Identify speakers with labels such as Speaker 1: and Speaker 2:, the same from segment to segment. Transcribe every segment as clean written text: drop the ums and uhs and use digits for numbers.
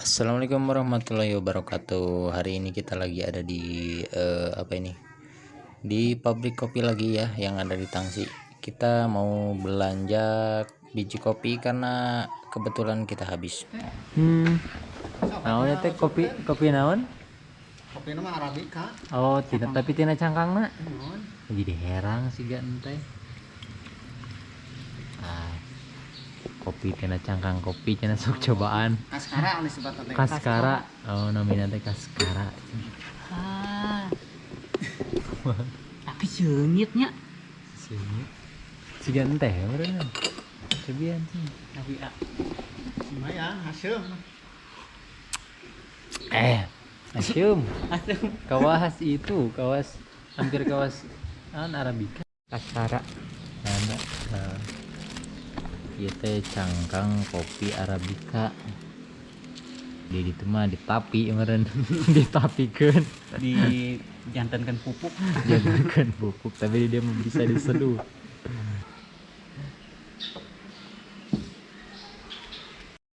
Speaker 1: Assalamualaikum warahmatullahi wabarakatuh. Hari ini kita lagi ada di apa ini? Di pabrik kopi lagi ya, yang ada di Tangsi. Kita mau belanja biji kopi karena kebetulan kita habis. Naon teh kopi kopi naon?
Speaker 2: Kopi nama Arabica.
Speaker 1: Oh, tidak, tapi tina cangkangna. Jadi herang sih gak teh. Ah, kopi tina cangkang kopi cenah, sok cobaan.
Speaker 2: Kaskara anu disebut teh.
Speaker 1: Kaskara. Oh, namina teh kaskara.
Speaker 3: Ah. Tapi seungit nya.
Speaker 1: Sini. Siga teh meureun. Cobian sih.
Speaker 3: Tapi ah,
Speaker 2: Lumayan hasil.
Speaker 1: Eh, asyum.
Speaker 3: Asem.
Speaker 1: Kawas itu, kawas hampir kawas an Arabica.
Speaker 3: Kaskara.
Speaker 1: Ada. Nah. Ieu teh cangkang kopi Arabica. Di ditu mah ditapi meureun, ditapikeun.
Speaker 3: Dijantankan pupuk.
Speaker 1: Jadikan pupuk, tapi dia mah bisa diseduh.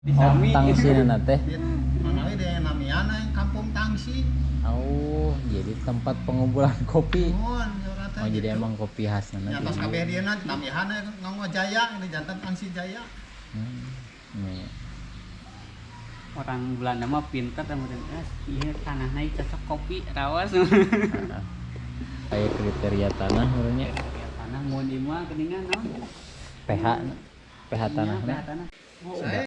Speaker 1: Oh, tangsinana teh.
Speaker 2: Mana we deh namiana yang kampung Tangsi.
Speaker 1: Oh, jadi tempat pengumpulan kopi.
Speaker 2: Nuhun urang teh
Speaker 1: Oh, jadi
Speaker 2: gitu.
Speaker 1: emang kopi khas
Speaker 2: Nya tos kabeh dieuna namihana nganggo Jaya ini jantan Tangsi Jaya.
Speaker 1: Nih.
Speaker 3: Orang Belanda mah pinter meureun. Eh, ieu tanahna ieu cocok kopi rawas.
Speaker 1: Kayak kriteria tanah menurutnya.
Speaker 3: Ya, tanah mun ieu mah geuningan naon?
Speaker 1: pH pH
Speaker 3: Iya,
Speaker 1: tanahnya.
Speaker 3: pH tanah.
Speaker 2: Saya